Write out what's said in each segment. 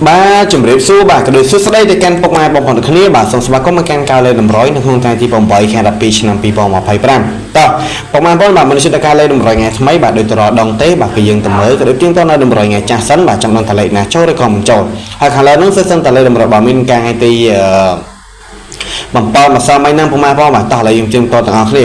បាទជម្រាបសួរបាទក៏ដូចសួស្តីទៅកាន់ពុកម៉ែបងប្អូនទាំងគ្នាបាទសូមស្វាគមន៍មកកាន់ការលេខតម្រុយនៅក្នុងថ្ងៃទី8ខែ12ឆ្នាំ2025តោះពុកម៉ែបងប្អូនបាទមនុស្សទៅការលេខតម្រុយថ្ងៃថ្មីបាទដូចតរដងទេបាទគឺយើងទៅមើលក៏ដូចទៀងទាត់នៅតម្រុយថ្ងៃចាស់សិនបាទចាំដឹងតលេខណាចូលឬក៏មិនចូលហើយខាងលើនោះសិនតលេខតម្រុយបាទមានការថ្ងៃទីអឺ បំពម្សិលមិញហ្នឹងពុកម៉ែបងបាទតោះឥឡូវយើងជើងតទាំងអស់គ្នា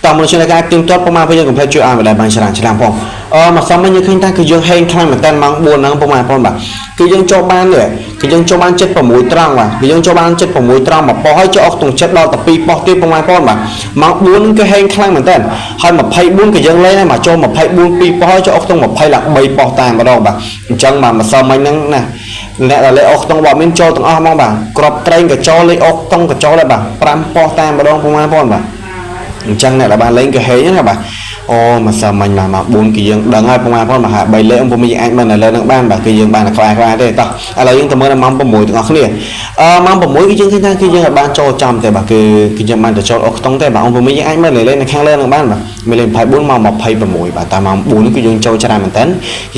តោះមុនជាការទៀងទាត់ពុកម៉ែបងយើងកុំភ្លេចជួយឲ្យម្ដាយបានច្រើនច្រើនផងអឺម្សិលមិញយើងឃើញថាគឺយើងហេងខ្លាំងមែនតើម៉ោង4ហ្នឹងពុកម៉ែបងបាទគឺយើងចូលបាននេះគឺយើងចូលបាន76ត្រង់បាទគឺយើងចូលបាន76ត្រង់មកប៉ុស្តិ៍ហើយចូលអស់ក្នុងចិត្តដល់តែ2ប៉ុស្តិ៍ទៀតពុកម៉ែបងបាទម៉ោង4ហ្នឹងគឺហេងខ្លាំងមែនតើហើយ24គឺយើងលេងហើយមកចូល24 2ប៉ុស្តិ៍ហើយចូលអស់ក្នុង20ឡើង3ប៉ុស្តិ៍តែម្ដងបាទអញ្ចឹងបាទម្សិលមិញហ្នឹងណាអ្នកដែលលេខអស់ក្នុងរបស់មានចូលទាំងអស់ហ្មងបាទក្របត្រេងក៏ចូលលេខអស់ក្នុងក៏ចូលដែរបាទ5ប៉ុស្តិ៍តែម្ដងពុកម៉ែបងបាទអញ្ចឹងអ្នកដែលបានលេងក៏ហេងណាបាទអូម្សិលមិញបាទមក4គឺយើងដឹងហើយពុកម៉ែបងបាទហា3លេខពុំយើងអាចមើលនៅលើនឹងបានបាទគឺយើងបានតែក្បែរក្បែរទេតោះឥឡូវយើងទៅមើលនៅម៉ោង6ទាំងអស់គ្នាអឺម៉ោង6គឺយើងឃើញថាគឺយើងអាចបានចូលចំទេបាទគឺគឺយើងបានទៅចូលអស់ខ្ទង់ទេបាទអង្គ6យើងអាចមើលនៅលេខនៅខាងលើនឹងបានបាទមានលេខ24ម៉ោង26បាទតែម៉ោង4នេះគឺយើងចូលច្រើនមែនតើ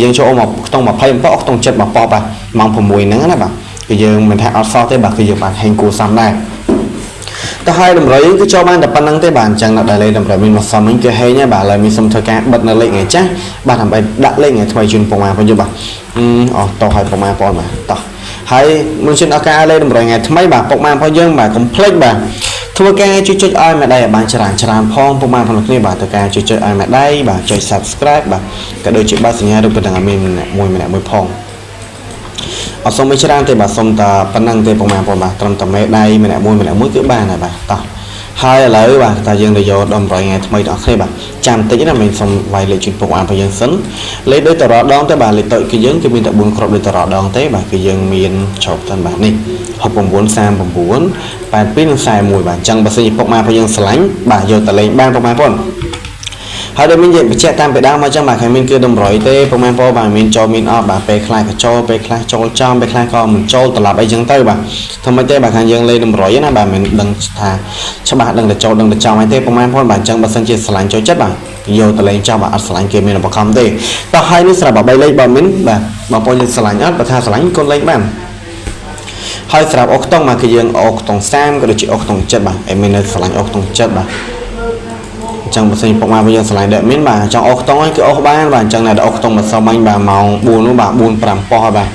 យើងចូលមកខ្ទង់27អស់ខ្ទង់7មកប៉ុបាទម៉ោង6ហ្នឹងណាបាទគឺយើងមិនថាអត់សោះទេបាទគឺយើងបានហេងគួសមដែរតើហើយតម្រុយគឺចូលបានតែប៉ុណ្្នឹងទេបាទអញ្ចឹងដល់លេខតម្រុយមានមកសមវិញគឺហេងហើយបាទឥឡូវមានសុំធ្វើការបិទនៅលេខថ្ងៃចាស់បាទដើម្បីដាក់លេខថ្ងៃថ្មីជូនពុកម៉ែបងយល់បាទអឺអស់តោះហើយពុកម៉ែបងបាទតោះហើយមុនជិនឱកាសលេខតម្រុយថ្ងៃថ្មីបាទពុកម៉ែបងយើងបាទកុំភ្លេចបាទធ្វើការជួយចុចឲ្យម្ដាយឲ្យបានច្រើនច្រើនផងពុកម៉ែបងគ្នាបាទធ្វើការជួយចុចឲ្យម្ដាយបាទចុច Subscribe បាទក៏ដូចជាបើសញ្ញារូបកណ្ដឹងឲ្យមានមួយម្នាក់មួយផងអត់សុំមិនច្រើនទេបាទសុំតែប៉ុណ្្នឹងទេពុកម៉ែបងបាទត្រឹមតែមេដៃម្នាក់មួយម្នាក់មួយគឺបានហើយបាទតោះហើយឥឡូវបាទតើយើងទៅយកដល់8ថ្ងៃថ្មីដល់គ្នាបាទចាំតិចណាមិនសុំវាយលេខជូនពុកអានរបស់យើងសិនលេខដូចតរដងទេបាទលេខតុគឺយើងគឺមានតែ4គ្រាប់ដូចតរដងទេបាទគឺយើងមានជប់សិនបាទនេះ69 39 82និង41បាទអញ្ចឹងបើសិនជាពុកម៉ែរបស់យើងស្រឡាញ់បាទយកទៅលេងបានពុកម៉ែបងហើយដូចមាននិយាយបញ្ជាក់តាមពីដើមមកចឹងបាទខាងមានគឺតម្រុយទេពុកម៉ែបងបាទមានចូលមានអត់បាទពេលខ្លះក៏ចូលពេលខ្លះចូលចំពេលខ្លះក៏មិនចូលត្រឡប់អីចឹងទៅបាទធ្វើម៉េចទេបាទខាងយើងលេងតម្រុយណាបាទមិនដឹងថាច្បាស់ដឹងតែចូលដឹងតែចំអីទេពុកម៉ែបងបាទអញ្ចឹងបើសិនជាស្រឡាញ់ចូលចិត្តបាទយកទៅលេងចំបាទអត់ស្រឡាញ់គេមានឧបករណ៍ទេតោះហើយនេះសម្រាប់3លេខបើមានបាទបងប្អូនយើងស្រឡាញ់អត់បើថាស្រឡាញ់កូនលេងបានហើយសម្រាប់អុកតុងមកគឺយើងអុកតុង30ក៏ដូចជាអុកតុង7បាទអេមាននៅស្រឡាញ់អុកតុង7បាទអញ្ចឹងបើសិនពុកម៉ែយើងស្រឡាញ់ដែលមានបាទចង់អុកតុងគឺអុកបានបាទអញ្ចឹងតែអុកតុងមកសមមិញបាទម៉ោង4នោះបាទ4 5ប៉ុស្តិ៍បាទ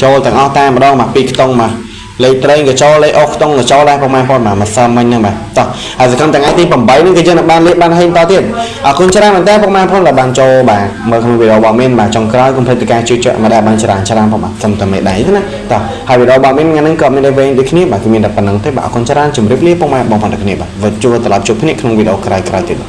ចូលទាំងអស់តែម្ដងបាទ2ខ្ទង់បាទលេខត្រេងក៏ចូលលេខអុកខ្ទង់ក៏ចូលដែរពុកម៉ែបងបាទមកសមមិញហ្នឹងបាទតោះហើយសកម្មថ្ងៃទី8ហ្នឹងគឺយើងនឹងបានលេខបានហេងតទៀតអរគុណច្រើនមែនតើពុកម៉ែបងដែលបានចូលបាទមើលក្នុងវីដេអូរបស់មានបាទចុងក្រោយកុំភ្លេចទៅការជួយចុចមកដែរបានច្រើនច្រើនផងបាទសុំតែមេដៃណាតោះហើយវីដេអូរបស់មានថ្ងៃហ្នឹងក៏មានតែវែងដូចគ្នាបាទគឺមានតែប៉ុណ្្នឹងទេបាទអរគុណច្រើនជម្រាបលាពុកម៉ែបងប្អូនទាំងគ្នាបាទវិលជួបត្រឡប់ជួបគ្នាក្នុងវីដេអូក្រោយៗទៀត។